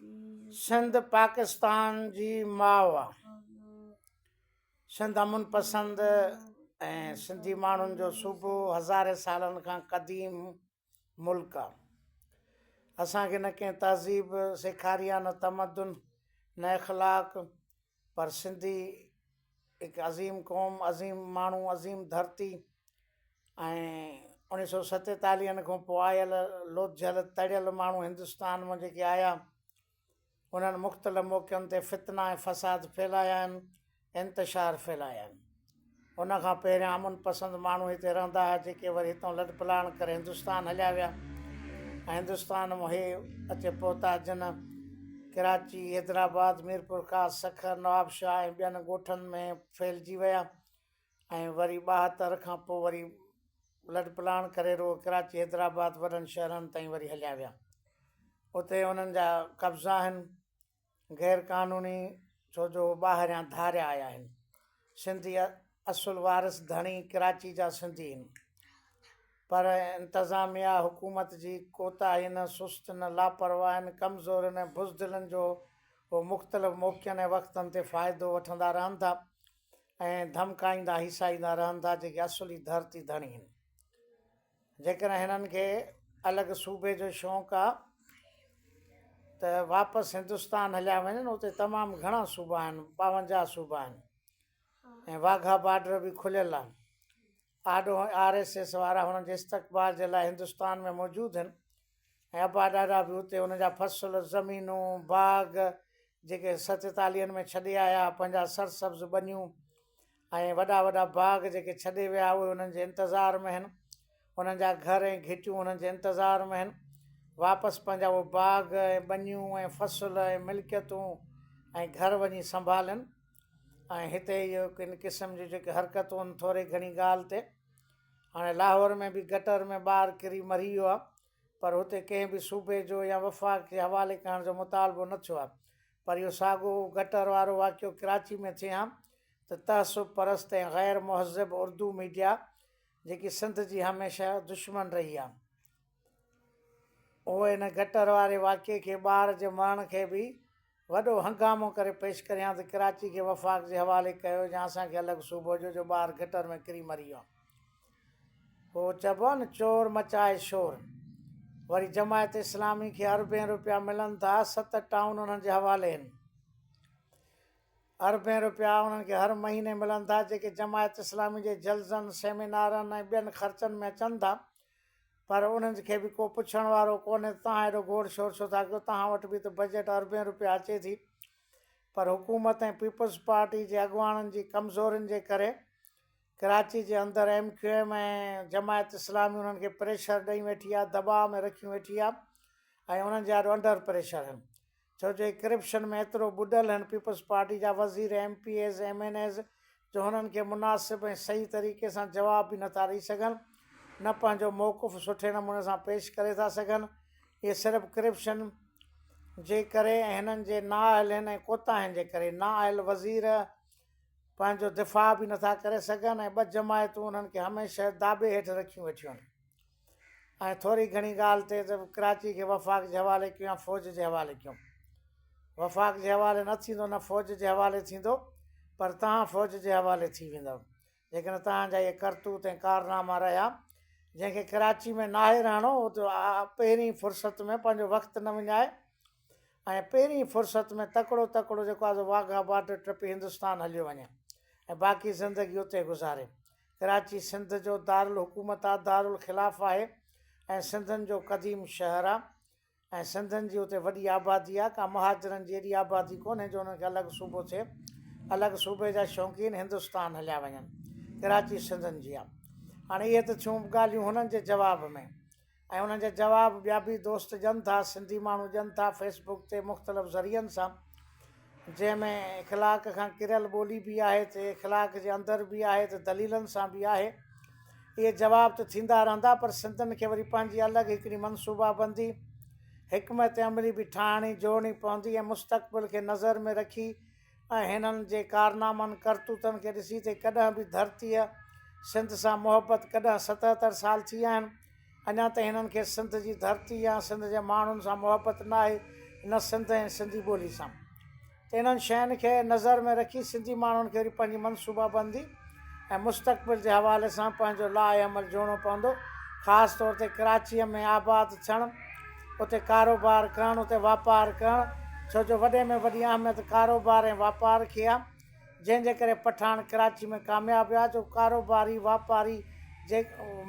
سنڌ پاڪستان جي ماء آ. سنڌ امن پسند ۽ سنڌي ماڻهن جو صوبو هزارين سالن کان قديم ملڪ آ. اسان کي نه ڪنهن تهذيب سيکاري آ نه تمدن نه اخلاق پر سنڌي هڪ عظيم قوم، عظيم ماڻهو، عظيم ڌرتي ۽ اوڻيهه سو ستيتاليهن کان پوء آيل لوڌجهل تڙيل ماڻهو هندستان مان جيڪي آيا انهن مختلف موقعن تي فتنا ۽ فساد ڦهلايا آهن، انتشار ڦهلايا آهن. ان کان پهريان امن پسند ماڻهو هتي رهندا هئا جيڪي وري هتان لڏپلاڻ ڪري هندستان هليا ويا ۽ هندستان مان هي اچي پهتا جن ڪراچي، حيدرآباد، ميرپورخاص، سکر، نوابشاهه ۽ ٻين ڳوٺن ۾ ڦهلجي ويا ۽ وري 72 کان پوء وري لڏپلاڻ ڪري رڳو ڪراچي، حيدرآباد وڏن شهرن تائين وري هليا ويا. اتي انهن جا قبضا آهن. غير قانوني ڇو جو هو ٻاهريان ڌاريا آيا آهن. سنڌي اصل وارث ڌڻي ڪراچي جا سنڌي هن. پر انتظاميا حڪومت جي ڪوتاهين، سستين، لاپرواهين، ڪمزورين ۽ بزدلين جو هو مختلف موقعن ۽ وقتن تي فائدو وٺندا رهن ٿا ۽ ڌمڪائيندا هيسائيندا رهن ٿا جيڪي اصلي ڌرتي ڌڻي هن. جيڪڏهن هنن کي الڳ صوبي جو شوق آ ته واپس هندستان هليا وڃن اتي تمام گهڻا صوبا آهن 52 صوبا آهن ۽ واگها بارڊر به کليل آ آڏو آر ايس ايس وارا هنن جي استقبال جي لاء هندستان ۾ موجود آهن ۽ ابا ڏاڏا به اتي هن جا فصل، زمينون، باغ جيڪي ستيتاليهن ۾ ڇڏي آيا، پنهنجا سرسبز ٻنيون ۽ وڏا وڏا باغ جيڪي ڇڏي ويا اهي انهن جي انتظار ۾ آهن. انهن جا گهر ۽ گهٽيون انهن جي انتظار ۾ آهن. واپس پنهنجا اهي باغ ۽ ٻنيون ۽ فصل ۽ ملڪيتون ۽ گهر وڃي سنڀالين ۽ هتي اهو ڪن قسم جون جيڪي حرڪتون آهن ٿوري گهڻي ڳالهه تي هاڻي لاهور ۾ به گٽر ۾ ٻار ڪري مري ويو آهي پر هتي ڪنهن به صوبي جو يا وفاق جي حوالي ڪرڻ جو مطالبو نه ٿيو آهي پر اهو ساڳو گٽر وارو واقعو ڪراچي ۾ ٿئي هان ته تعصب پرست ۽ غير مهذب اردو ميڊيا جيڪي سنڌ جي هميشه دشمن رهي آهي اهو ان گٽر واري واقعي کي ٻار جي مرڻ کي به وڏو هنگامو ڪري پيش ڪريان ته ڪراچي کي وفاق جي حوالي ڪيو يا اسان کي الڳ صوبو ڏيو جو ٻار گٽر ۾ ڪري مري ويو آهي. پوء چئبو آهي نه چور مچائي شور. وري جماعت اسلامي کي اربين روپيا ملن ٿا، ست ٽائون انهن جي حوالي آهن. اربين روپيا انهن کي هر مهيني ملن ٿا جيڪي جماعت اسلامي جي جلسن، سيمينارن ۽ ٻين خرچن ۾ اچن ٿا. پر انهن کي به ڪو پڇڻ وارو ڪونهي ته توهان ايڏو گوڙ شور ڇو ٿا ڪيو، توهان وٽ به ته بجيٽ اربين روپيا اچي ٿي. پر حڪومت ۽ پيپلز پارٽي جي اڳواڻن جي ڪمزورين جي ڪري ڪراچي جي اندر M Q M ۽ Jamaat Islami انهن کي پريشر ڏئي ويٺي آهي، دٻاء ۾ رکيون ويٺي آهي ۽ انهن جي آڏو انڊر پريشر آهن. ڇو جو هي ڪرپشن ۾ ايترو ٻڏل هن پيپلز پارٽي جا وزير M P As M N As جو هنن کي مناسب ۽ صحيح طريقي سان جواب به نٿا ڏئي سگهن نه پنهنجو موقف سٺي نموني سان پيش ڪري ٿا سگهن اهي صرف ڪرپشن جي ڪري ۽ هنن جي نااهلين ۽ ڪوتاهين جي ڪري نااهل وزير پنهنجو دفاع به نٿا ڪري سگهن ۽ ٻه جماعتون انهن کي هميشه داٻي هيٺ رکيون ويٺيون آهن. ۽ ٿوري گهڻي ڳالهه تي ته ڪراچي کي وفاق جي حوالي ڪيون يا فوج جي حوالي ڪيون. وفاق جي حوالي نه ٿيندو نه فوج جي حوالي ٿيندو پر توهان فوج جي حوالي ٿي ويندؤ جيڪڏهن توهان جا اهي ڪرتوت ۽ ڪارناما رهيا. جنهن کي ڪراچي ۾ ناهي رهڻو اهو ته پهرين فرصت ۾ پنهنجو وقت نه وڃائي ۽ پهرين فرصت ۾ تڪڙو تڪڙو جيڪو آهي سو واگها بارڊر ٽپي هندستان هليو وڃي ۽ باقي زندگي اتي گذاري. ڪراچي سنڌ جو دارالحڪومت آ، دارالخلافه آهي ۽ سنڌين جو قديم شهر آ ۽ سنڌين جي اتي وڏي آبادي آ، ڪا مهاجرن جي ايڏي آبادي ڪونهي جو انهن کي الڳ صوبو ٿئي، الڳ صوبي جا شوقين هندستان هليا وڃن، ڪراچي سنڌين جي آ. هاڻي اهي ته ٿيون ڳالهيون هنن جي جواب ۾. ۽ انهن جا جواب ٻيا به دوست ڏين ٿا، سنڌي ماڻهو ڏين ٿا فيس بڪ تي مختلف ذريعن سان جنهن ۾ اخلاق کان ڪريل ٻولي به آهي ته اخلاق جي اندر به آهي ته دليلن سان به آهي. اهي جواب ته ٿيندا رهندا پر سنڌين کي وري پنهنجي الڳ هڪڙي منصوبه بندي، حڪمت عملي به ٺاهڻي جوڙڻي پوندي ۽ مستقبل کي نظر ۾ رکي ۽ هنن جي ڪارنامن ڪرتوتن کي ڏسي ته ڪڏهن به ڌرتيء سنڌ سان محبت ڪڏهن 77 سال ٿي آهن اڃا تائين هنن کي سنڌ جي ڌرتي يا سنڌ جي ماڻهن سان محبت ناهي نه سنڌ ۽ سنڌي ٻولي سان. ته انهن شين کي نظر ۾ رکي سنڌي ماڻهن کي وري پنهنجي منصوبابندي ۽ مستقبل جي حوالي سان پنهنجو لاء عمل جوڙڻو پوندو. خاص طور تي ڪراچيء ۾ آباد ٿيڻ، اتي ڪاروبار ڪرڻ، اتي واپار ڪرڻ، ڇو جو وڏي ۾ وڏي اهميت ڪاروبار ۽ واپار کي آ، جنهن جي ڪري پٺاڻ ڪراچي ۾ ڪامياب ويا جو ڪاروباري، واپاري جي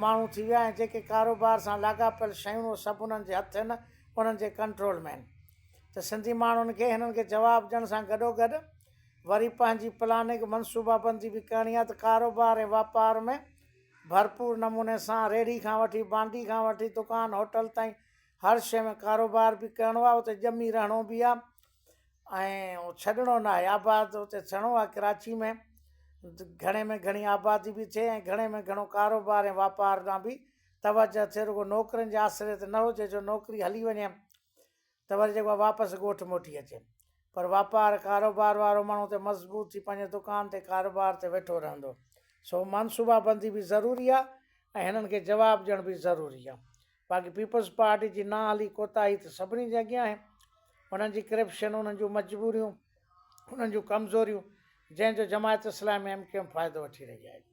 ماڻهو ٿي ويا ۽ جيڪي ڪاروبار سان لاڳاپيل شيون اهي سڀ انهن جي هٿ آهن، انهن جي ڪنٽرول ۾ آهن. ته سنڌي ماڻهن کي هنن کي جواب ڏيڻ سان گڏوگڏ وري پنهنجي پلاننگ، منصوبابندي، به ڪرڻي آهي ته ڪاروبار ۽ واپار ۾ ڀرپور نموني سان ريڙهي کان وٺي بانڊي کان وٺي دڪان هوٽل تائين هر شيء ۾ ڪاروبار به ڪرڻو آهي اتي ڄمي رهڻو به آهي ۽ ڇڏڻو نه آهي آباد اتي ٿيڻو آهي ڪراچي ۾ گهڻي ۾ گهڻي آبادي به ٿئي ۽ گهڻي ۾ گهڻو ڪاروبار ۽ واپار ڏانهن به توجه ٿئي رڳو نوڪرين جي آسري تي نه هجي جو نوڪري هلي وڃي ته وري جيڪو آهي واپس ڳوٺ موٽي اچي. پر واپار ڪاروبار وارو ماڻهو اتي مضبوط ٿي پنهنجي دڪان تي ڪاروبار تي ويٺو رهندو. سو منصوبا بندي به ضروري آهي ۽ هنن کي جواب ڏيڻ به ضروري آهي. باقي پيپلز پارٽي جي نااهلي ڪوتاهي ته سڀني جي اڳيان آهي. انهن جي ڪرپشن، انهن جون مجبوريون، انهن جون ڪمزوريون جنهن جو Jamaat Islami M Q M فائدو وٺي رهي آهي.